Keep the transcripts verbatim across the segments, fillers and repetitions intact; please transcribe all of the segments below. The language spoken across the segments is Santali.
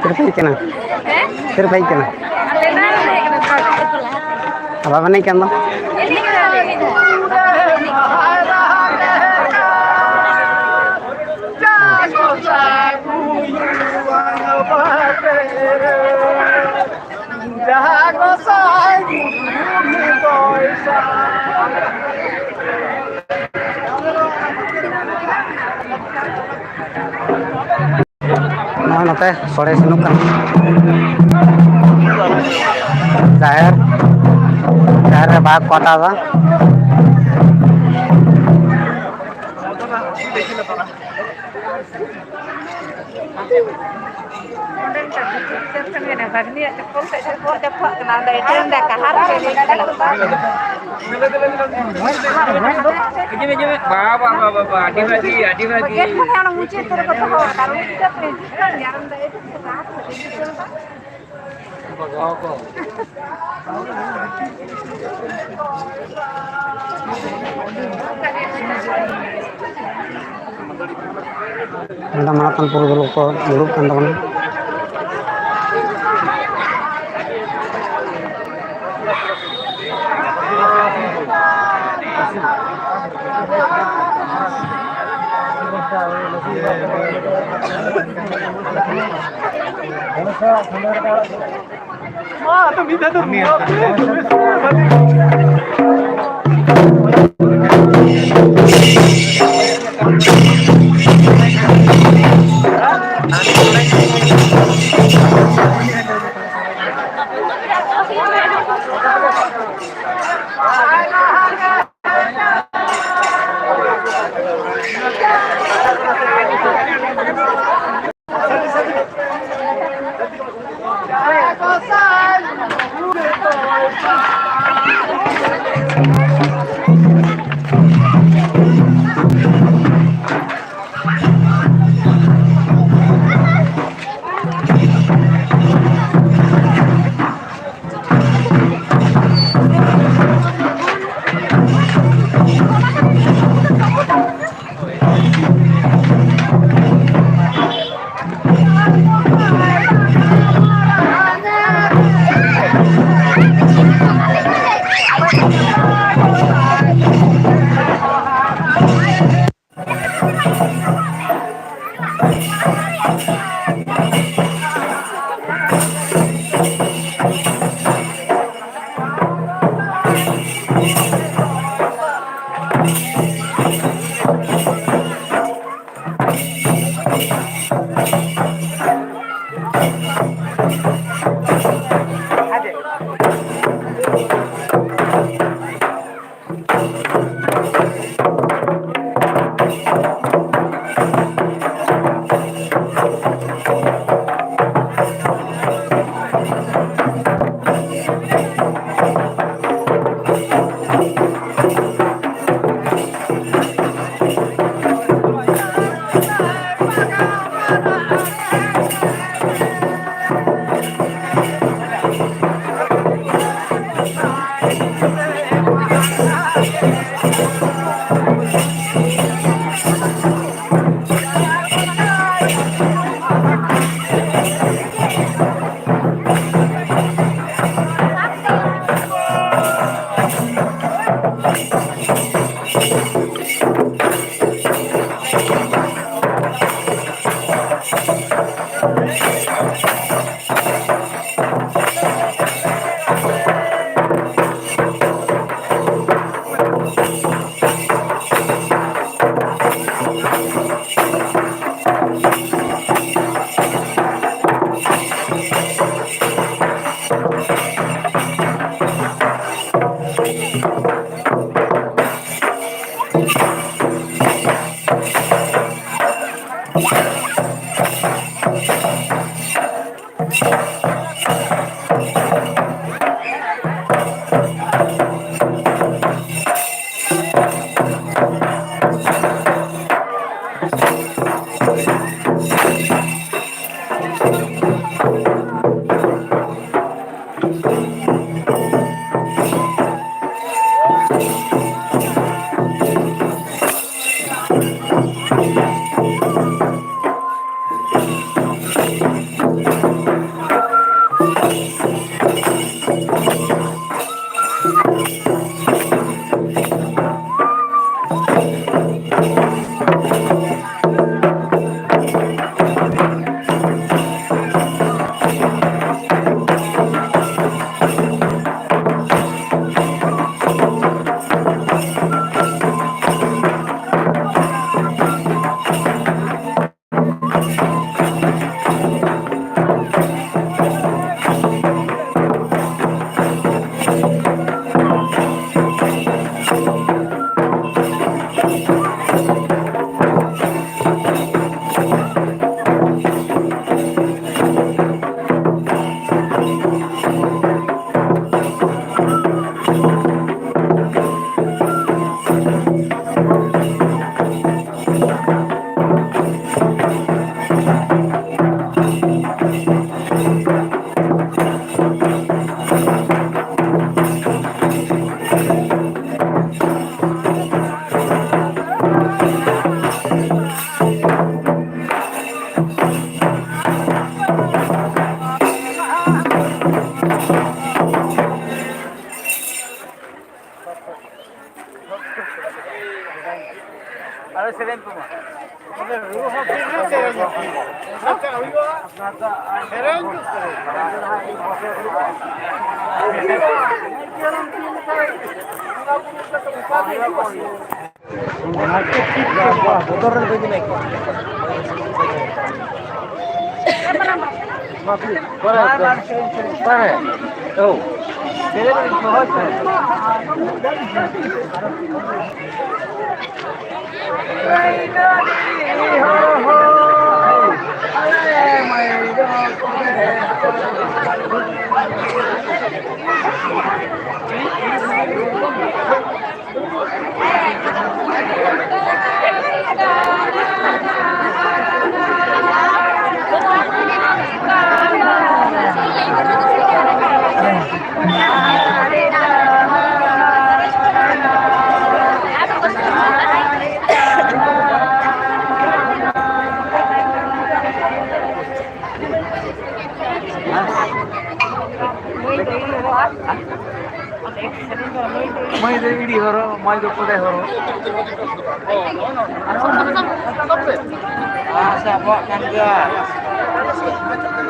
ᱪᱮᱫ ᱞᱮᱠᱟ ᱦᱩᱭᱩᱜ ᱠᱟᱱᱟ? ᱪᱮᱫ ᱞᱮᱠᱟ ᱦᱩᱭᱩᱜ ᱠᱟᱱᱟ? ᱟᱵᱟᱨ ᱮᱱᱮᱡ ᱠᱟᱱ ᱫᱚ᱾ ᱡᱟᱦᱟᱸ ᱜᱚᱸᱥᱟᱭ ᱵᱩᱨᱩ ᱫᱚᱭ ᱥᱟᱵ᱾ ᱱᱚᱜᱼᱚᱭ ᱱᱚᱛᱮ ᱥᱚᱲᱮ ᱤᱥᱤᱱᱚᱜ ᱠᱟᱱᱟ᱾ ᱡᱟᱦᱮᱨ, ᱡᱟᱦᱮᱨ ᱨᱮ ᱵᱟᱦᱟ ᱠᱚ ᱟᱛᱟᱣ ᱮᱫᱟ᱾ ᱚᱸᱰᱮ ᱢᱤᱫᱴᱟᱝ ᱵᱷᱤᱛᱤᱨ ᱥᱮᱫ ᱠᱷᱚᱱ ᱜᱮ ᱵᱷᱟᱹᱜᱽᱱᱤᱭᱟᱜ ᱪᱚᱯᱯᱚᱞ ᱥᱮᱫ ᱪᱚᱯᱯᱚᱞ ᱪᱟᱯᱚᱜ ᱠᱟᱱᱟ, ᱚᱸᱰᱮ ᱮᱴᱮᱢ ᱫᱟ ᱠᱟᱦᱟᱨ ᱨᱮ ᱢᱤᱫ ᱠᱟᱱᱟ᱾ ᱦᱤᱡᱩᱜ ᱢᱮ, ᱦᱤᱡᱩᱜ ᱢᱮ᱾ ᱵᱟ, ᱵᱟ, ᱵᱟ, ᱵᱟ, ᱵᱟ, ᱟᱹᱰᱤ ᱵᱷᱟᱹᱜᱤ, ᱟᱹᱰᱤ ᱵᱷᱟᱹᱜᱤ᱾ ᱜᱮᱴ ᱢᱟᱱᱮ ᱚᱱᱟ ᱢᱩᱪᱟᱹᱫ ᱠᱚᱨᱮ ᱠᱚ ᱫᱚᱦᱚ ᱠᱟᱫᱟ, ᱟᱨ ᱩᱱᱤ ᱜᱤᱫᱽᱨᱟᱹ ᱠᱚ ᱦᱤᱡᱩᱜ ᱠᱟᱱ ᱜᱮᱭᱟ, ᱟᱨ ᱚᱸᱰᱮ ᱮᱴᱮᱢ ᱫᱟ ᱠᱟᱦᱟᱨ ᱨᱮ ᱢᱤᱫ ᱠᱟᱱᱟ᱾ ᱟᱢᱫᱟ ᱢᱟᱨᱟᱝ ᱯᱩᱨᱩᱫᱷᱩᱞ ᱠᱚ ᱫᱩᱲᱩᱵ ᱠᱟᱱ ᱛᱟᱵᱚᱱᱟ᱾ ᱟᱨ ᱥᱮᱨᱮᱧ ᱠᱚᱢᱟ᱾ ᱨᱩ ᱦᱚᱸ ᱥᱮᱨᱮᱧ ᱦᱩᱭᱩᱜᱼᱟ᱾ ᱥᱮᱨᱮᱧ ᱫᱚ ᱥᱮᱨᱮᱧ᱾ ᱵᱚᱛᱚᱨ ᱨᱮ ᱵᱟᱹᱧ ᱧᱮᱞ ᱠᱚᱣᱟ᱾ ᱢᱟᱹᱭ ᱫᱚ ᱤᱲᱤ ᱦᱚᱨᱚᱜ, ᱢᱟᱹᱭ ᱫᱚ ᱠᱚᱰᱮ ᱦᱚᱨᱚᱜ᱾ ᱟᱪᱪᱷᱟ, ᱟᱵᱚᱣᱟᱜ ᱠᱟᱱ ᱜᱮᱭᱟ᱾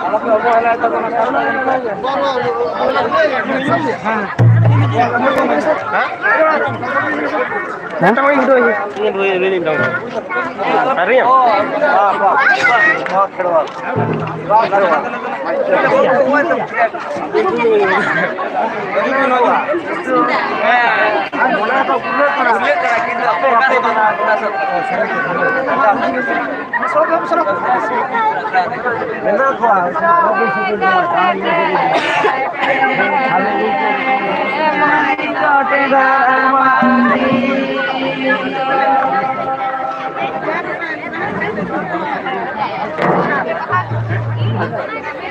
ᱟᱞᱚ ᱯᱮ ᱚᱵᱚᱦᱮᱞᱟᱭ ᱛᱟᱵᱚᱱᱟ᱾ ᱦᱮᱸ᱾ ᱦᱮᱸ? ᱟᱨᱮ?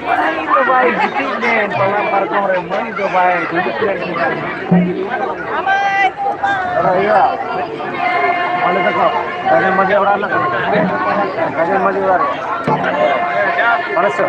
ᱢᱟᱹᱭ ᱫᱚ ᱵᱟᱭ ᱜᱤᱛᱤᱡ ᱞᱮᱱ ᱯᱟᱞᱟ ᱯᱟᱨᱠᱚᱢ ᱨᱮ, ᱢᱟᱹᱭ ᱫᱚ ᱵᱟᱭ ᱫᱩᱲᱩᱵ ᱞᱮᱱ᱾ ᱚᱸᱰᱮ ᱦᱩᱭᱩᱜᱼᱟ᱾ ᱚᱸᱰᱮ ᱛᱟᱠᱚ, ᱜᱟᱡᱚᱱ ᱢᱟᱹᱡᱷᱤ ᱚᱲᱟᱜ ᱨᱮᱱᱟᱜ ᱠᱟᱱᱟ᱾ ᱜᱟᱡᱚᱱ ᱢᱟᱹᱡᱷᱤ ᱚᱲᱟᱜ ᱨᱮ᱾ ᱚᱸᱰᱮ ᱥᱮ᱾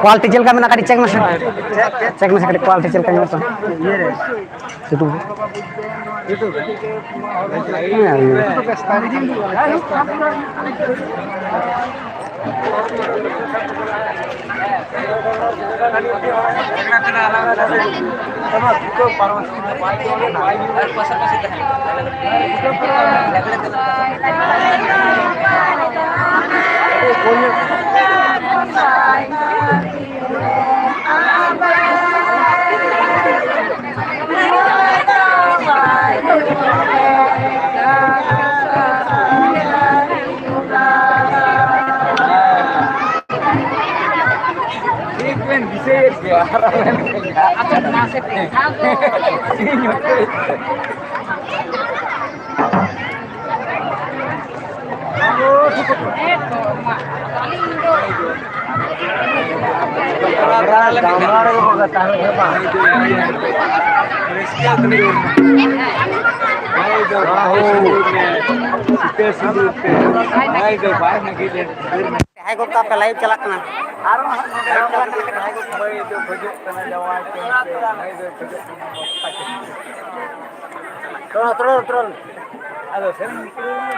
ᱠᱳᱣᱟᱞᱤᱴᱤ ᱪᱮᱫ ᱞᱮᱠᱟ ᱢᱮᱱᱟᱜᱼᱟ? ᱠᱟᱹᱴᱤᱡ ᱪᱮᱠ ᱢᱮᱥᱮ, ᱪᱮᱠ ᱢᱮᱥᱮ ᱠᱟᱹᱴᱤᱡ, ᱠᱳᱣᱟᱞᱤᱴᱤ ᱪᱮᱫ ᱞᱮᱠᱟ ᱧᱟᱢᱚᱜ ᱠᱟᱱᱟ? ᱤᱭᱩᱴᱩᱵᱽ ᱨᱮ᱾ ᱦᱮᱸ, ᱤᱭᱩᱴᱩᱵᱽ ᱨᱮ᱾ ᱴᱷᱤᱠ ᱵᱮᱱ ᱫᱤᱥᱟᱹᱭᱮᱫ ᱜᱮᱭᱟ, ᱟᱨ ᱟᱵᱮᱱ ᱟᱪᱪᱷᱟ, ᱢᱟᱥᱮ ᱴᱷᱤᱠ ᱴᱷᱟᱠ ᱫᱚ᱾ ᱥᱤᱧ ᱦᱚᱛᱮᱡ ᱛᱮ᱾ ᱦᱮᱸ ᱛᱚ, ᱢᱟ, ᱟᱹᱞᱤᱧ ᱫᱚ ᱜᱟᱢᱞᱟ ᱨᱮᱜᱮ ᱵᱚᱱ ᱛᱟᱦᱮᱸ ᱠᱟᱱᱟ ᱵᱟᱝ? ᱨᱟᱹᱥᱠᱟᱹ ᱠᱟᱱᱟ᱾ ᱵᱟᱭ ᱫᱚ ᱵᱟᱭ ᱥᱤᱸᱫᱩᱨ ᱢᱮ, ᱥᱤᱛᱟᱹ ᱥᱤᱸᱫᱩᱨ ᱛᱮ, ᱵᱟᱭ ᱫᱚ ᱵᱟᱭ ᱢᱟᱹᱜᱤ ᱞᱮᱱ᱾ ᱡᱟᱦᱟᱸᱭ ᱠᱚ ᱟᱯᱮ ᱞᱟᱭᱤᱵᱷ ᱪᱟᱞᱟᱜ ᱠᱟᱱᱟ᱾ ᱟᱨ ᱦᱚᱸ ᱦᱟᱸᱜ ᱱᱚᱰᱮ ᱪᱟᱞᱟᱜ ᱠᱟᱱᱟ᱾ ᱢᱟᱹᱭ ᱫᱚ ᱠᱷᱚᱡᱚᱜ ᱠᱟᱱᱟ ᱡᱟᱶᱟᱭ ᱛᱮ, ᱢᱟᱹᱭ ᱫᱚ ᱠᱷᱚᱡᱚᱜ ᱠᱟᱱᱟ ᱵᱟᱯᱞᱟ ᱛᱮ᱾ ᱛᱚᱞ, ᱛᱚᱞ, ᱛᱚᱞ᱾ ᱟᱫᱚ ᱥᱮᱨᱮᱧ ᱩᱛᱟᱹᱨ ᱢᱮ᱾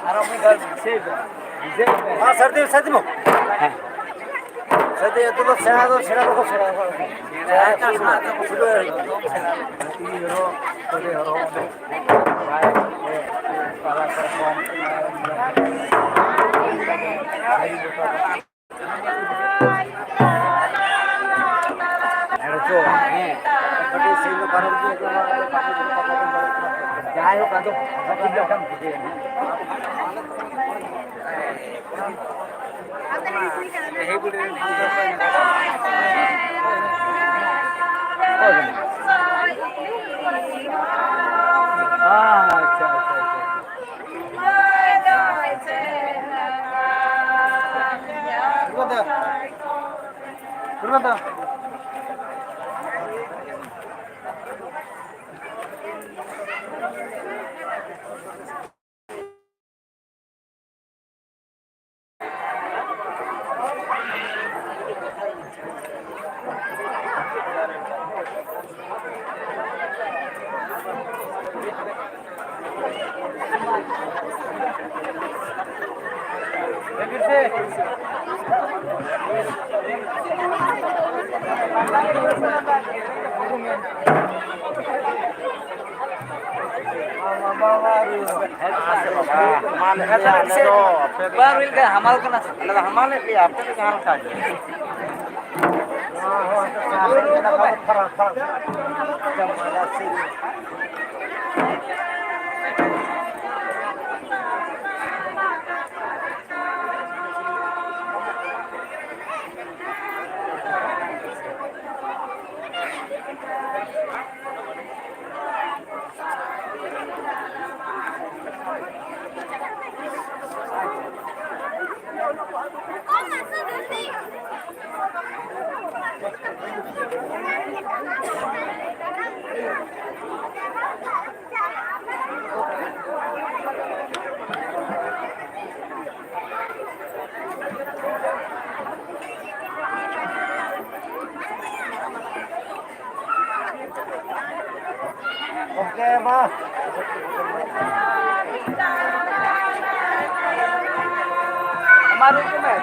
ᱟᱨ ᱩᱱᱤ ᱫᱚ ᱫᱤᱥᱟᱹᱭ ᱵᱮᱱ, ᱫᱤᱥᱟᱹᱭ ᱵᱮᱱ᱾ ᱢᱟ ᱥᱟᱹᱨᱫᱤ, ᱥᱟᱹᱨᱫᱤ ᱢᱟ᱾ ᱦᱮᱸ᱾ ᱥᱟᱹᱨᱫᱤ ᱟᱹᱛᱩ ᱫᱚ ᱥᱮᱬᱟ ᱫᱚ ᱥᱮᱬᱟ ᱫᱚᱠᱚ ᱥᱮᱬᱟ ᱠᱚᱣᱟ᱾ ᱥᱮᱬᱟ ᱠᱚ ᱥᱮᱬᱟ ᱠᱚ ᱥᱩᱫᱷᱟᱹ ᱦᱟᱹᱛᱤ ᱦᱚᱨᱚᱜ, ᱥᱟᱹᱨᱤ ᱦᱚᱨᱚᱜ, ᱵᱟᱭ ᱯᱟᱞᱟ ᱯᱟᱨᱠᱚᱢ, ᱡᱟᱭᱦᱳᱠ, ᱟᱫᱚ ᱟᱪᱪᱷᱟ, ᱟᱪᱪᱷᱟ, ᱟᱪᱪᱷᱟ᱾ ᱵᱟᱝ ᱦᱩᱭ ᱞᱮᱱᱠᱷᱟᱱ ᱦᱟᱢᱟᱞ ᱠᱟᱱᱟ ᱥᱮ? ᱟᱞᱮ ᱫᱚ ᱦᱟᱢᱟᱞᱮᱫ ᱞᱮᱭᱟ, ᱟᱯᱮ ᱫᱚ ᱡᱟᱦᱟᱸ ᱞᱮᱠᱟ ᱜᱮ᱾ ᱜᱚᱢᱠᱮ, ᱢᱟ᱾ ᱢᱟ ᱨᱩ ᱠᱚ ᱢᱮ᱾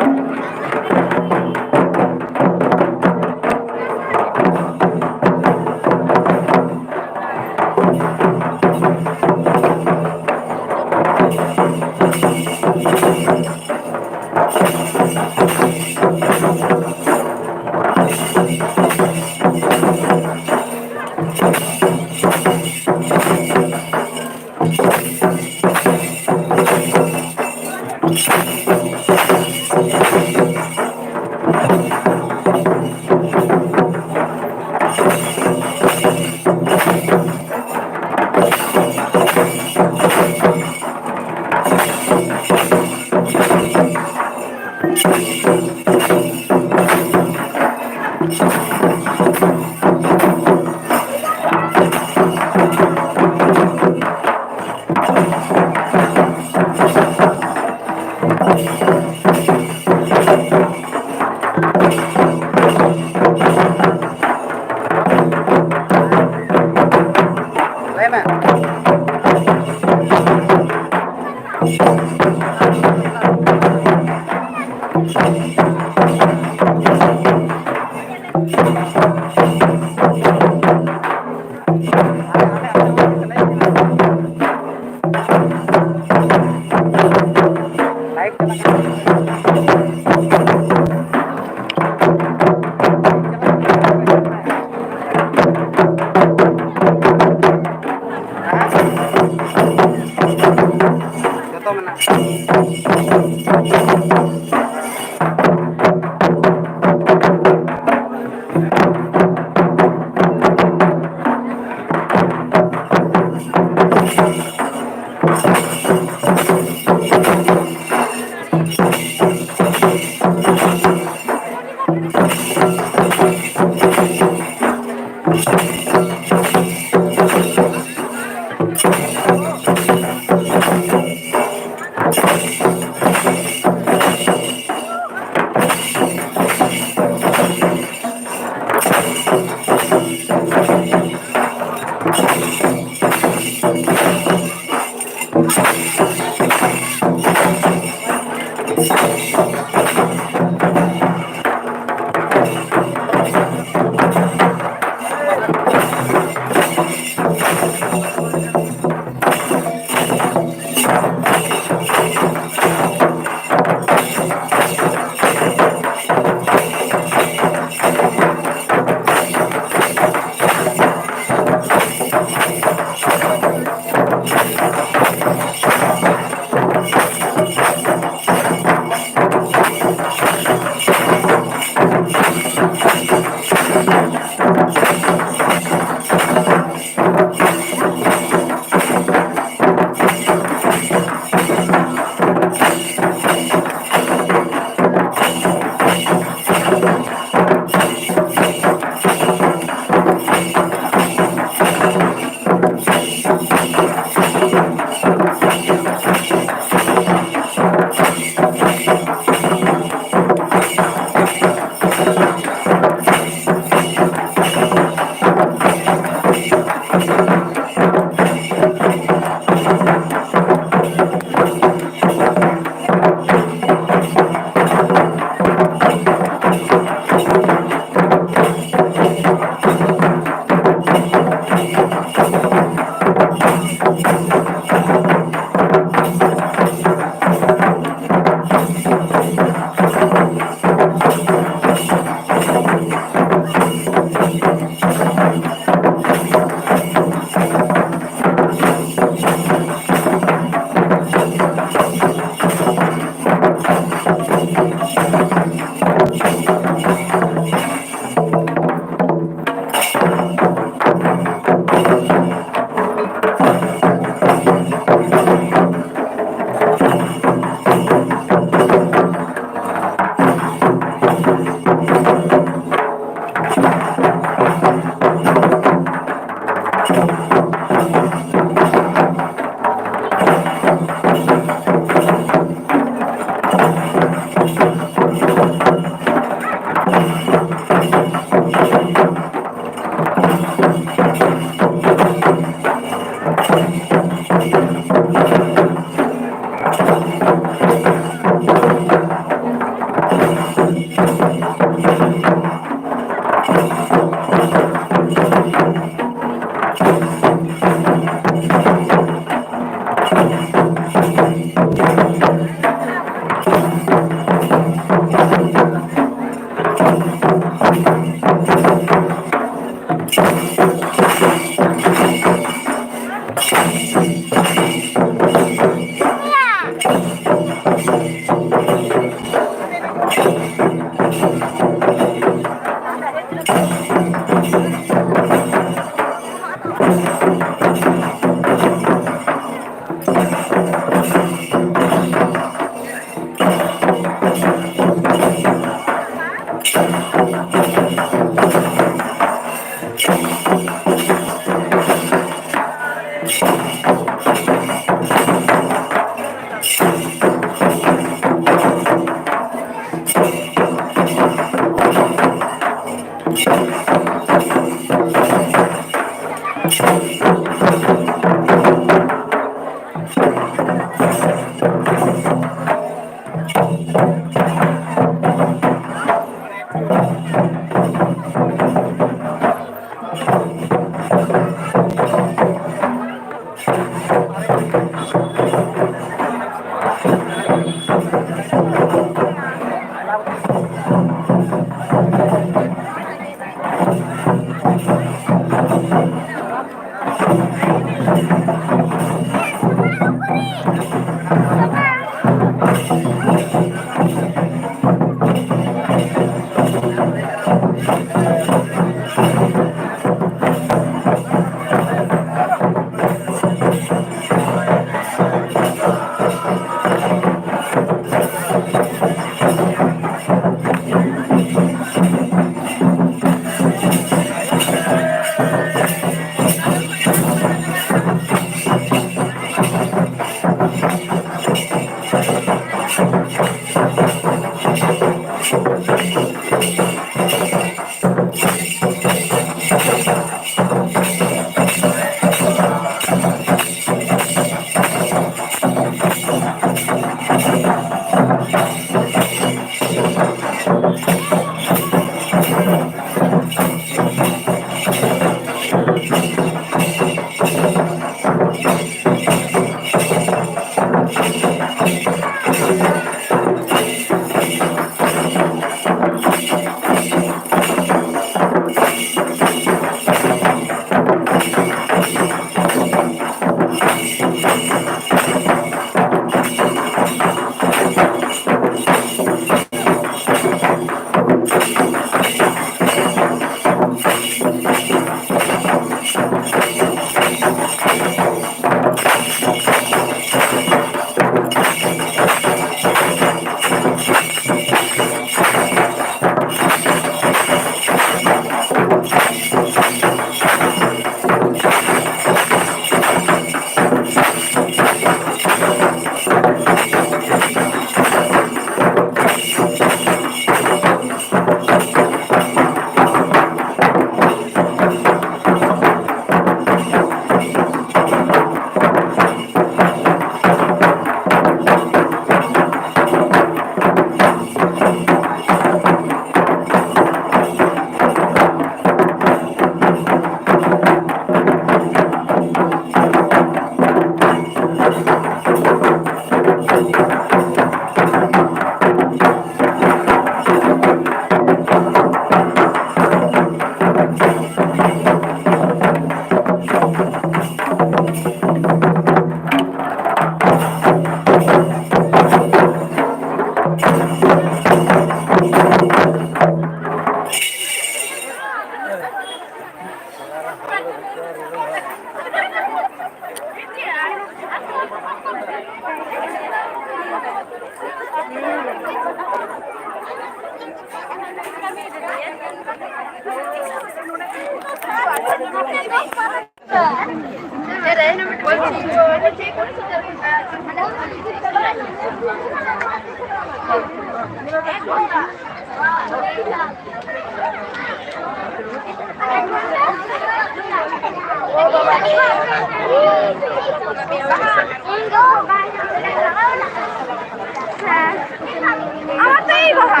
আমার তো এই বাবা।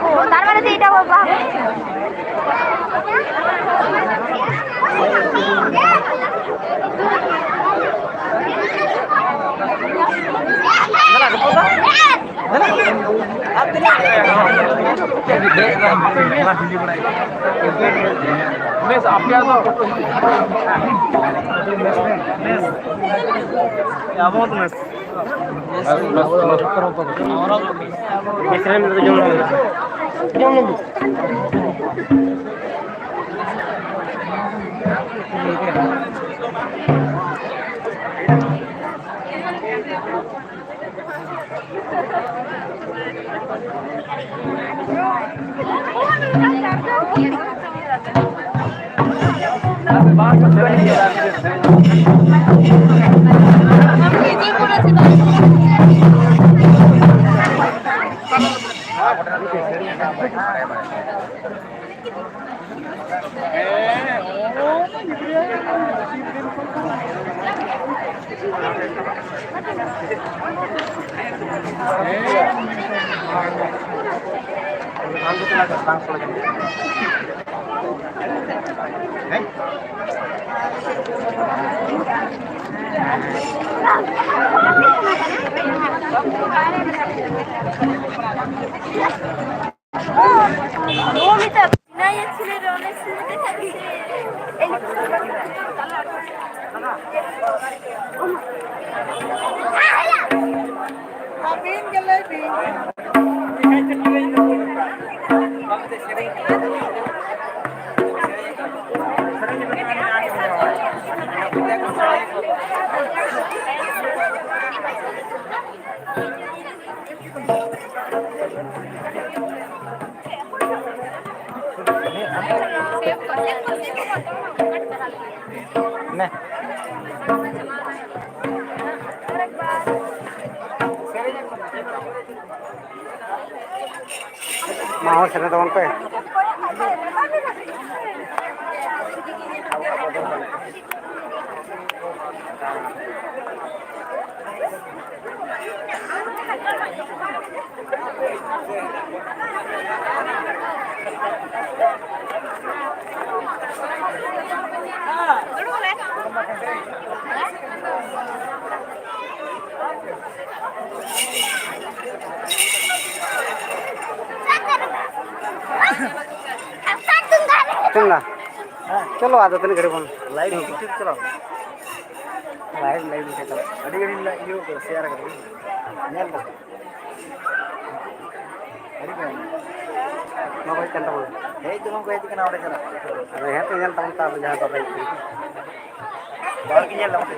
ও, তার মানে তো এটা বাবা। ᱵᱮᱥ, ᱟᱯᱮᱭᱟᱜ ᱫᱚ? ᱟᱵᱚ ᱫᱚ ᱢᱮᱥ᱾ ᱮᱠᱷᱮᱱ ᱡᱚᱢ ᱞᱟᱹᱜᱤᱫ᱾ ᱡᱚᱢ ᱞᱟᱹᱜᱤᱫ᱾ ᱟᱹᱵᱤᱱ ᱜᱮ ᱞᱟᱹᱭ ᱵᱤᱱ᱾ ᱱᱮ᱾ ᱢᱟ ᱦᱚᱸ ᱥᱮᱱ ᱛᱟᱵᱚᱱ ᱯᱮ᱾ ᱟᱸᱡᱚᱢ ᱫᱟ? ᱪᱚᱞᱚ, ᱟᱫᱚ ᱛᱤᱱᱟᱹᱜ ᱜᱷᱟᱹᱲᱤᱡ ᱵᱚᱱ ᱞᱟᱭᱤᱵᱷ ᱴᱷᱤᱠ ᱴᱷᱤᱠ ᱪᱟᱞᱟᱣ᱾ ᱞᱟᱭᱤᱵᱷ, ᱞᱟᱭᱤᱵᱷ ᱞᱮᱠᱟ ᱪᱟᱞᱟᱜ᱾ ᱟᱹᱰᱤ ᱜᱷᱟᱹᱲᱤᱡ ᱞᱟ-, ᱤᱭᱟᱹ ᱠᱟᱫᱟ, ᱥᱮᱭᱟᱨ ᱠᱟᱫᱟ᱾ ᱧᱮᱞ ᱫᱟ᱾ ᱟᱹᱰᱤ ᱜᱟᱱ᱾ ᱱᱚᱣᱟ ᱠᱚ ᱦᱮᱡ ᱠᱟᱱ ᱛᱟᱵᱚᱱᱟ᱾ ᱦᱮᱡ ᱫᱚ ᱵᱟᱝ ᱠᱚ ᱦᱮᱡ ᱠᱟᱱᱟ ᱚᱸᱰᱮ ᱠᱷᱚᱱᱟᱜ᱾ ᱟᱫᱚ ᱦᱮᱸ ᱛᱚ, ᱧᱮᱞ ᱛᱟᱵᱚᱱ ᱯᱮ ᱟᱵᱚ ᱡᱟᱦᱟᱸ ᱠᱚ ᱦᱮᱡ ᱠᱟᱱᱟ᱾ ᱵᱟᱝ ᱧᱮᱞ ᱛᱟᱵᱚᱱ ᱯᱮ᱾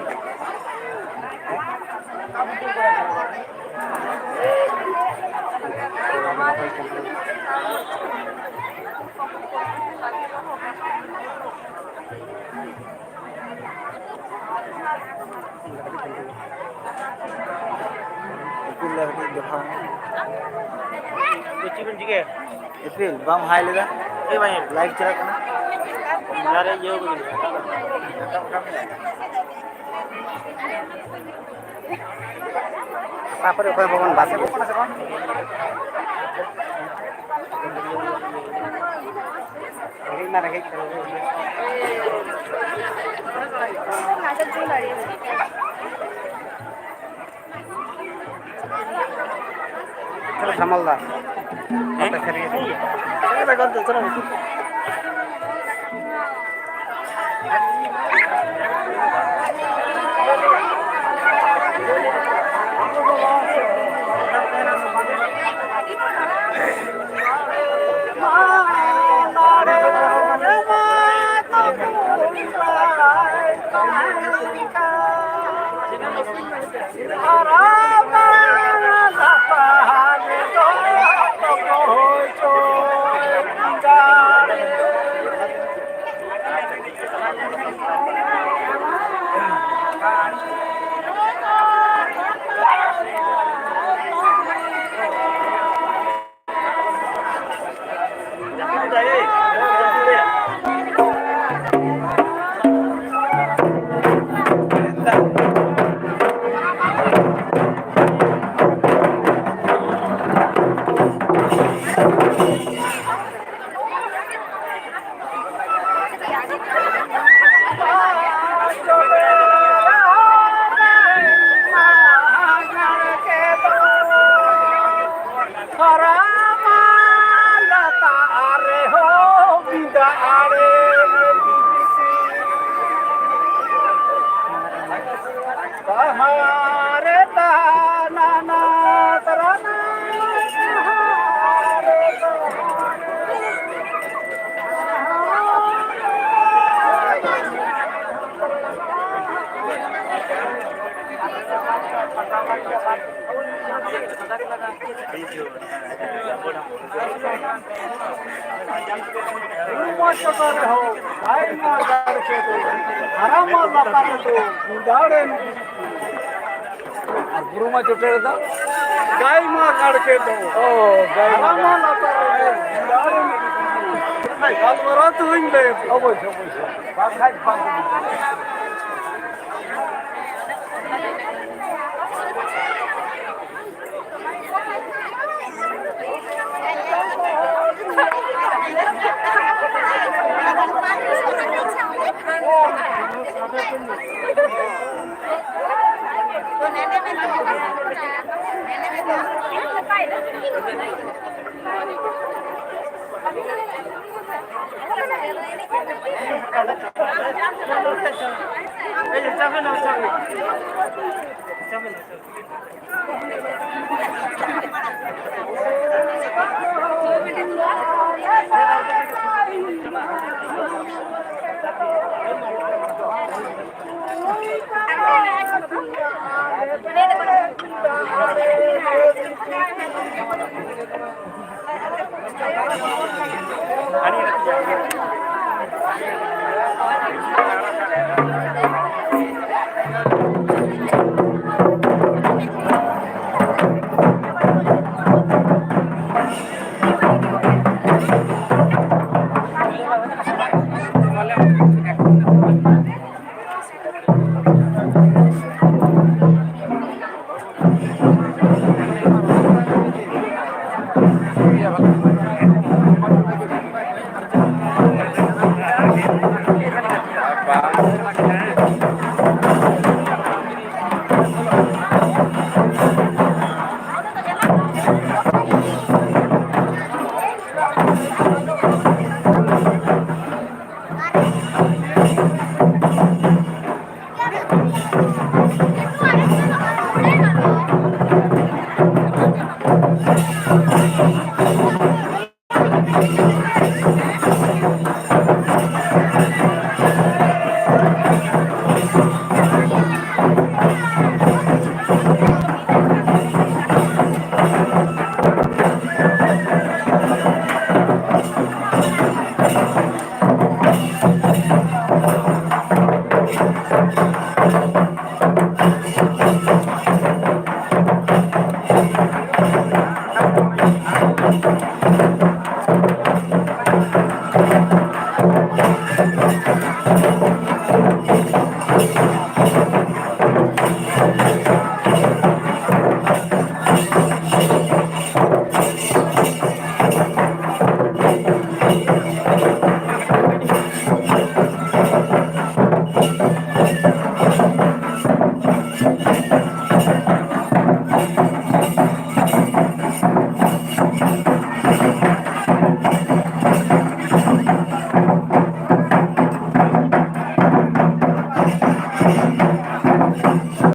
ᱤᱯᱤᱞ ᱫᱚ ᱠᱟᱹᱴᱤᱡ ᱫᱮᱠᱷᱟᱣ ᱢᱮ᱾ ᱪᱮᱫ ᱵᱮᱱ ᱪᱤᱠᱟᱹᱭᱟ? ᱤᱯᱤᱞ, ᱵᱟᱢ ᱦᱟᱭ ᱞᱮᱫᱟ? ᱪᱮᱫ ᱵᱟᱝ ᱧᱮᱞ? ᱞᱟᱭᱤᱵᱷ ᱪᱟᱞᱟᱜ ᱠᱟᱱᱟ᱾ ᱡᱟᱦᱟᱸ ᱨᱮ ᱤᱭᱟᱹ ᱠᱚ ᱧᱮᱞ᱾ ᱚᱠᱟ ᱠᱚᱨᱮ ᱚᱠᱚᱭ ᱵᱟᱵᱚᱱ ᱵᱟᱥ ᱮᱫᱟ? ᱨᱮᱸᱜᱮᱡ ᱢᱟ ᱨᱮᱸᱜᱮᱡ ᱠᱟᱱᱟ᱾ ᱪᱚᱞᱚ ᱥᱟᱢᱟᱞ ᱫᱟ᱾ ᱦᱮᱸ? ᱟᱯᱮ ᱥᱮᱫ ᱨᱮᱜᱮ᱾ ᱩᱨᱩᱢᱟ ᱪᱚᱴᱟ ᱨᱮᱦᱚᱸ ᱟᱭᱢᱟ ᱜᱟᱲ ᱠᱮᱫᱚ, ᱦᱟᱨᱟᱢᱟ ᱞᱟᱛᱟᱨ ᱨᱮᱫᱚ ᱜᱩᱸᱰᱟᱲᱮᱢ ᱜᱤᱰᱤ᱾ ᱟᱨ ᱵᱩᱨᱩᱢᱟ ᱪᱚᱴᱟ ᱨᱮᱫᱚ? ᱜᱟᱭᱢᱟ ᱜᱟᱲ ᱠᱮᱫᱚ᱾ ᱚ, ᱜᱟᱭᱢᱟ ᱦᱟᱨᱟᱢᱟ ᱜᱟᱲ᱾ ᱞᱟᱛᱟᱨ ᱨᱮᱫᱚ ᱜᱩᱸᱰᱟᱲᱮᱢ ᱜᱤᱰᱤ᱾ ᱜᱟᱞᱢᱟᱨᱟᱣ ᱛᱮᱦᱚᱧ ᱞᱟᱹᱭ ᱟᱯᱮ᱾ ᱚᱵᱚᱥᱥᱳᱭ, ᱚᱵᱚᱥᱥᱳᱭ᱾ ᱵᱟᱠᱷᱟᱡ ᱵᱟᱝ᱾